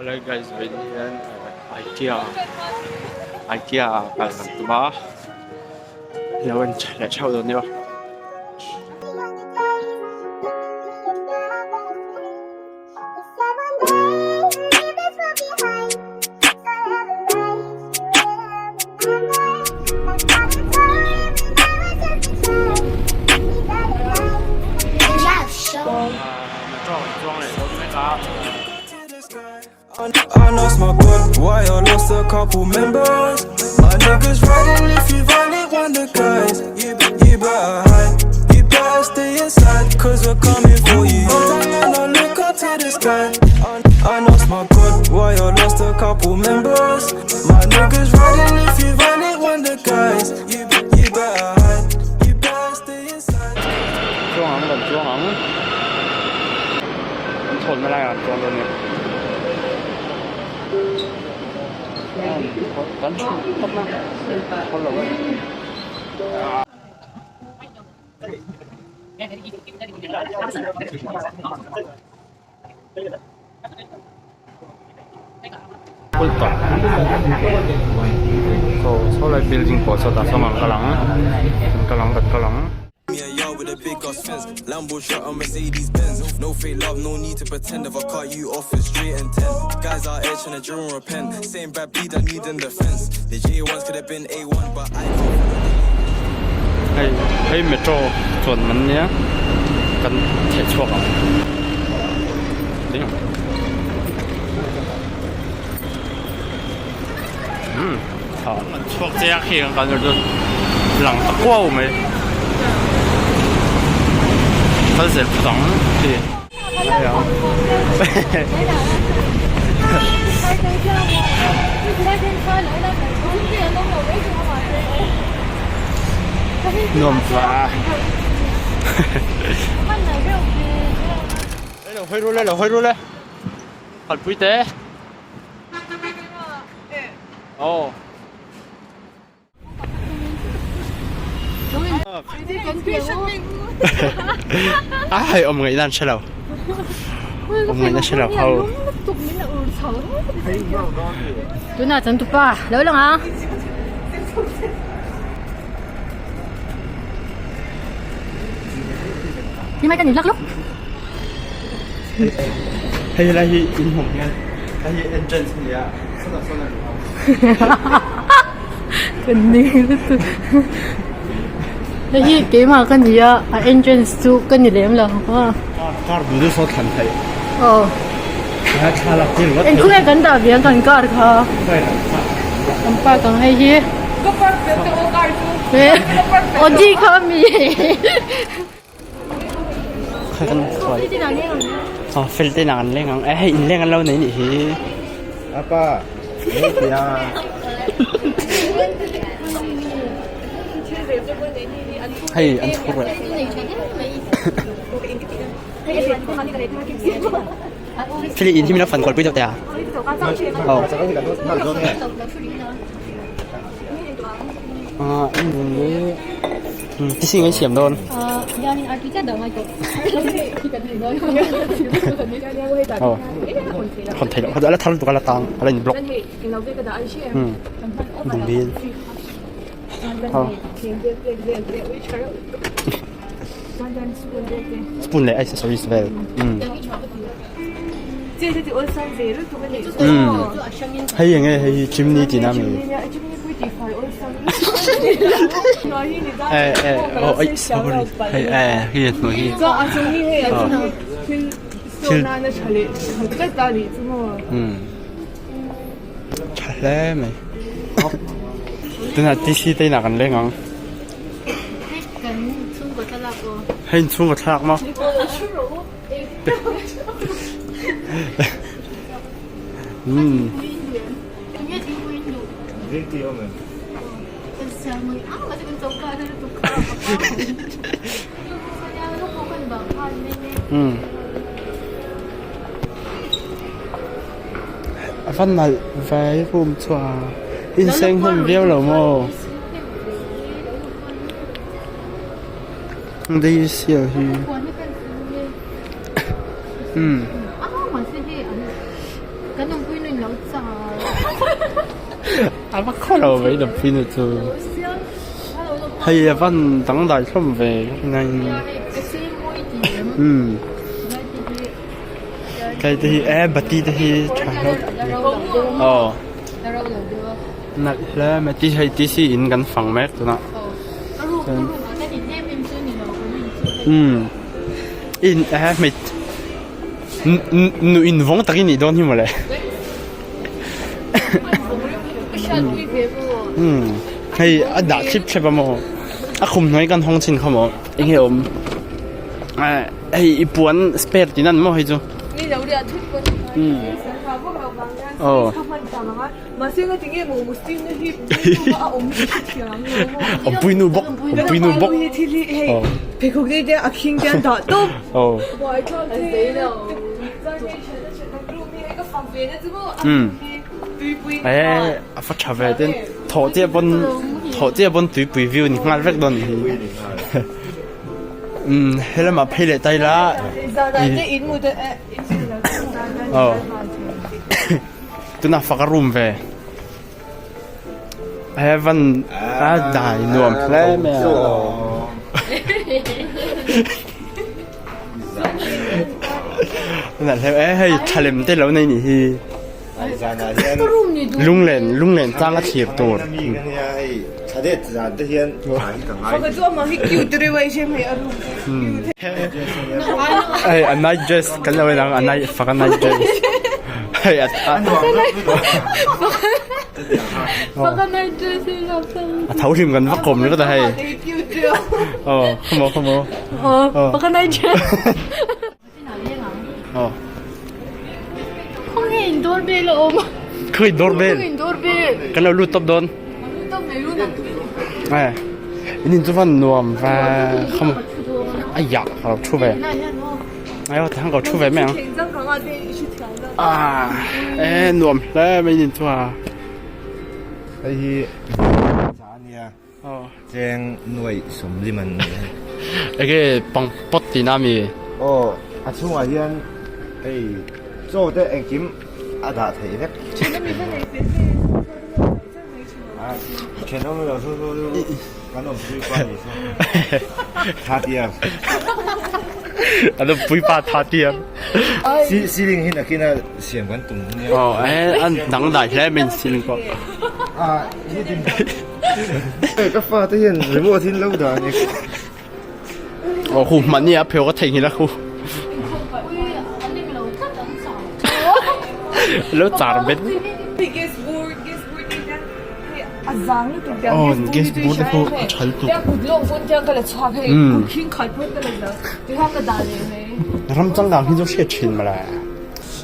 Hello guys vawiin hian ikea ikea ah kal kan tum a lo en leh theuh dawn nia. I lost my god, why I lost a couple members. My niggas riding if you violate one of the guys. You, you better hide, you better stay inside, cause we're coming for you. And I look up to the sky. I lost my god, why I lost a couple members. My niggas riding if you violate one of the guys. You, you better hide, you better stay inside. Chuang ang kan chuang ang an chhawn na lai ah an chuang dawn a ni kan chhun phawt na phawt lo a ni. Kultawng saw saw lai building pawh saw tah sawn kan kal ang kan kal ang kan kal ang. Hei hei metro chuan man nia kan theh chhuak ang ding ang umm tha an chhuak chiang khi kan kal tur chu lang ta kuau mai kal zel phawt ang khi Nuam va. Lo hawi ru le, lo hawi ru le. Khalpui te. Aw. A hei awm ngaih nan hre lo awm ngaih na hre lo ho Tunah chuan tupa lo lang ang. Ni mai kan in lak lawk. Hei lai hi in hmuh hian hei hi entrance a ni a sawnah sawn a luh ang. Kan ning lutuk. Hei hi keimah ka ni a, a entrance chu ka ni lem lo a. Car bul chu saw thlan theih. Aw. Thla lak tir ringawt. Engkhaw nge kan dah ve ang kan car kha. Kan park ang hei hi. Ka park fel tawh aw car chu. Audi kha a mi. Fel te inah kan leng ang e hei inleng an lo nei nih hi. Apa Hei an chhur leh. Thil in hi min lo fan kual pui deuh teh a. Aw. Ah in hi. Tisi ngai siam dawn. Aw hawn theih loh a la thar lutuk a la tang a la in block umm bumbil aw spoon leh accessories vel umm umm hei enge hei hi chimney tihna a mi. Eh eh oh aih sorry hei eh hi a hnuai hi thil umm tha hle mai tunah T C te inah kan leng ang hei inchhungkaw thlalak maw umm. A va nalh ve room chu a inseng hnem viau lo maw daisial hi umm. A va khaw lo mai Lawmpui nu chu. Hei a van dangdai hlawm ve umm tlai te hi e bati te hi tha hlawm aw nalh hle mai ti hei T C in kan fang mek tunah chuan umm in e hmeichhe Nu in vawng tak i nih dawn hi mawle. Hei a dah thlip thlep a maw? A khum hnuai kan hawng chhin kha maw? Eng nge awm? Hei i puan spare tih nan maw hei chu? Awmpui nu bawk, awmpui nu bawk. A fa tha ve ten thawh chiah pawn thawh chiah pawn tuipui view ni nghal vek dawn hi umm helamah phei leh ta ila aw tunah fak a room ve heaven a dai nuam hle mai a. E hei thlalem te lo nei nih hi lunglen lunglen tlang a thlir tur hei a night dress kan lo en ang a night faka night dress hei a a tho hlim kan va kawm ringawt a hei aw khawmaw khawmaw aw khawi doorbell kan lo lut tawp dawn e in in chu van nuam va khawmaw a yah ka lo thu ve ai aw tah hian ka lo thu ve mai ang. Ah e nuam hle mai nin chu a. Hei hi za ania cheng nuaih sawmlim an ni a. Enge pang pawt tihna ami? Aw a chhungah hian hei chaw te engkim a dah theih vek. Thenawm lo chu kan awmpui pa ni chu tha tiang. An awmpui pa tha tiang. Ceiling hi nakina siam kan tum nia. Aw e an dangdai hle mai ceiling pawh. Ah hi din. Ka fa te hian remote hi an lo dah a ni. Aw khu hmahni a pheu ka theihnghilh a khu. Lo char bet. Aw gas bur te khu a thal tuk. Ram changkang hi chu hriat thin mawle.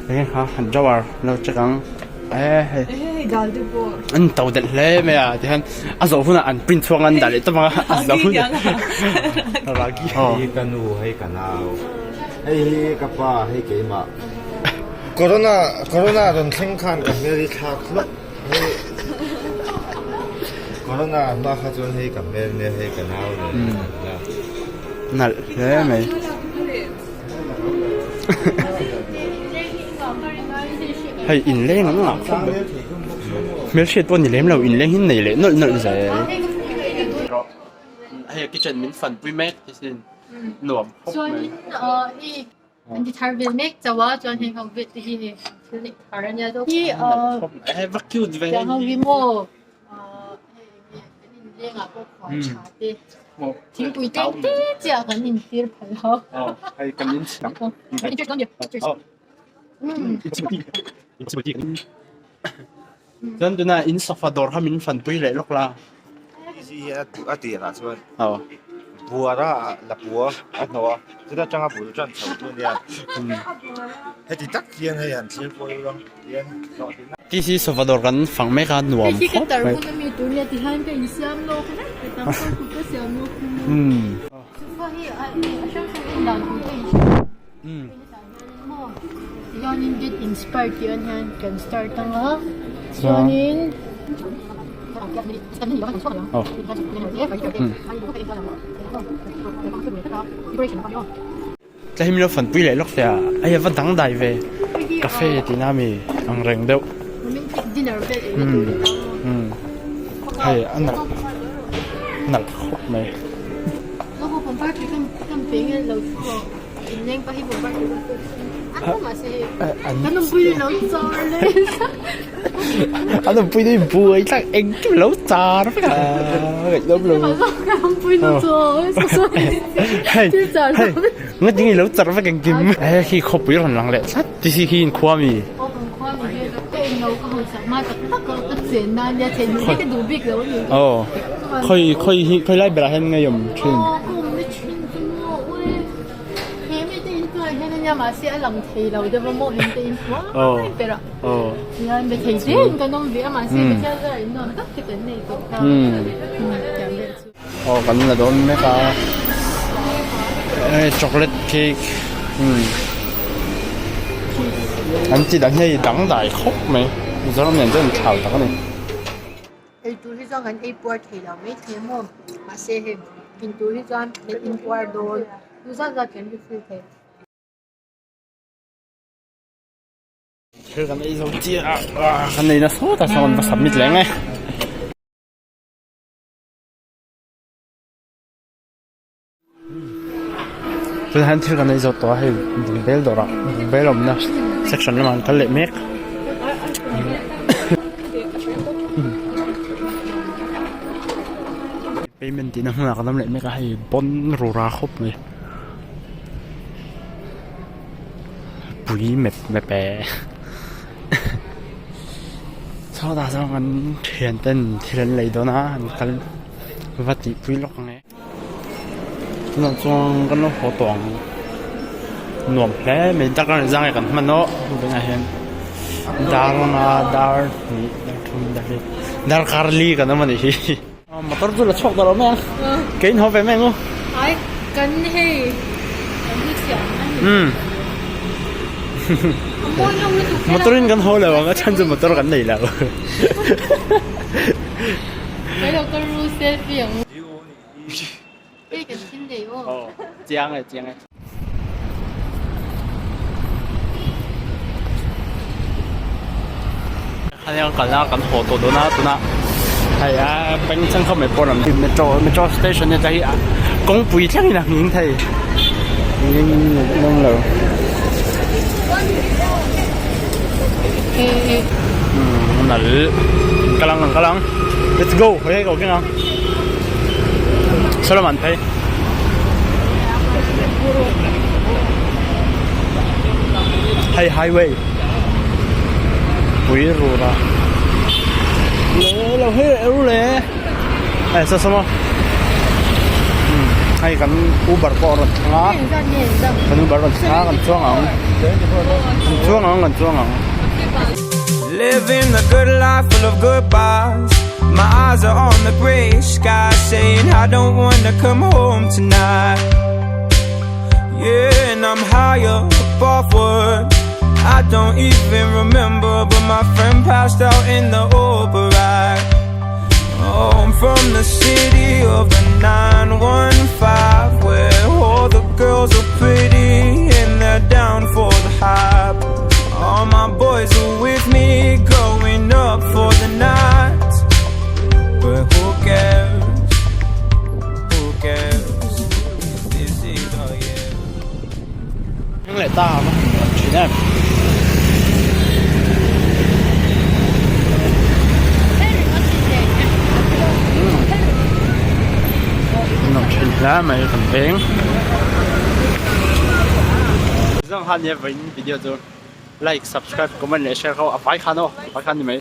Enge kha han drawer lo check ang. An to delh hle mai a tihian a zawh hunah an print chhuak a an dah leh tawp ang a a zawh hunah ragi Hei ka nu hei ka nau hei hi ka pa hei keimah corona corona rawn thleng khan ka hmel hi thlak hlawk hei corona hma kha chuan hei ka hmel nia hei ka nau nen nalh hle mai. Hei inleng an ngah khawp mai hmelhriat pawh ni lem lo inleng hi nei leh nawlh nawlh zel hei a kitchen min fan pui mek ti sin nuam khawp mai. Chuanin hei an ti thar vel mek chauh a chuan heng ho vet te hi hei thil neih thar a nia zawk hi hei va cute ve tiang ho hi maw hei enge kan inlengah pawh khuan tha te. Thingpui tlem te chiah kan intir phal lo. Chuan tunah in sofa dawr kha min fanpui leh lawk la. A tirah chuan buara la pua a hnawh a, chuta tanga bul tan chho tu ania. Heti tak hian hei han thlir kual ula hian hlawhtlinna. TC sofa dawr kan fang mek a nuam Hei hi ka khawp tar mai. hun ami tur nia ti hian ka insiam lawk vek ka tam pawh kut ka siam lawk thung a. Sofa hi a a hrang hrang en dan tur ka inhria a. Hei hetah hianin maw tihianin get inspired tih an hian kan start ang a chuanin Tlai hi min lo fanpui leh lawk teh a, hei a va dangdai ve cafe tihna ami. ang reng deuh. Umm hei a nalh nalh khawp mai. An awmpui te hi buai thlak engkim lo char vek a ngaihnawm lo hei hei ngatinge lo char vek engkim he khi khawpui rawn lang leh tlat ti si khi inkhua mi aw khawi khawi hi khawi lai berah hian ngeiawm thin. He mite in hnuaiah hian ania mahse a lang thei lo deuh a maw he mite in hnuai ber a tihian be thei zel in kan awm ve a mahse Pathian zar in nuam tak te kan nei tawh ta tiang vel chu. Aw kan la dawn mek a hei chocolate cake an tih dan hi dangdai khawp mai Mizoram nen chuan inthlau tak a ni. Ei tur hi chuan kan ei puar thei lo mai thei maw mahse hei in tur hi chuan kan in puar dawn chu zat zat kan refill thei. Thil kan ei zo chiah a kan nei nasa tak chuan va submit leh ang e. Tunah hian thil kan ei zawh tawh a hei bungbel dawrah bungbel awmna section lamah an kal leh mek payment tihna hmunah kan awm leh mek a hei bawn rura khawp mai pui mep mep e sawtah sawn kan thian ten thil an lei dawn a an kal va tihpui lawk ang e. Tunah chuan kan lo haw tawh ang nuam hle mai darkar zang e kan hman aw tunah hian dar anga dar hnih dar thum dar li darkar li kan awm a nih hi motor chu la chhuak tawh lo mai ang kei in haw ve mai ang u ai kan hei kan hi thiam a ni motor in kan haw lo ang a chhan chu motor kan nei lo. Kai lo ka ru selfie ang. Hei kan thil nei aw. Aw chiang e chiang e. Hei kan kalna kan haw tawh dawn a tunah hei a bank chhang mai pawh an awm metro metro station hi hi kawngpui thlengin a nghing thei nghing nawm lo. Umm nal kal ang kal ang let's go hei ko keng ang saw lam an phei hei highway pui rur a le lo hei ru le hei saw saw maw hei kan uber pawh a rawn thleng a kan uber rawn thleng a kan chuang ang kan chuang ang kan chuang ang. Living the good life full of goodbyes My eyes are on the grey sky Saying I don't wanna come home tonight Yeah, and I'm high up off work I don't even remember But my friend passed out in the Uber ride Oh, I'm from the city of the 915 Where all the girls are pretty And they're down for the hype All my boys are with me Going up for the night But who cares? Who cares? This is our year Thleng leh ta a thin em. An awm thin hle mai kan veng. Zang han nia vawiin video chu like subscribe comment leh share kha a vai khan aw a vai khan ni mai.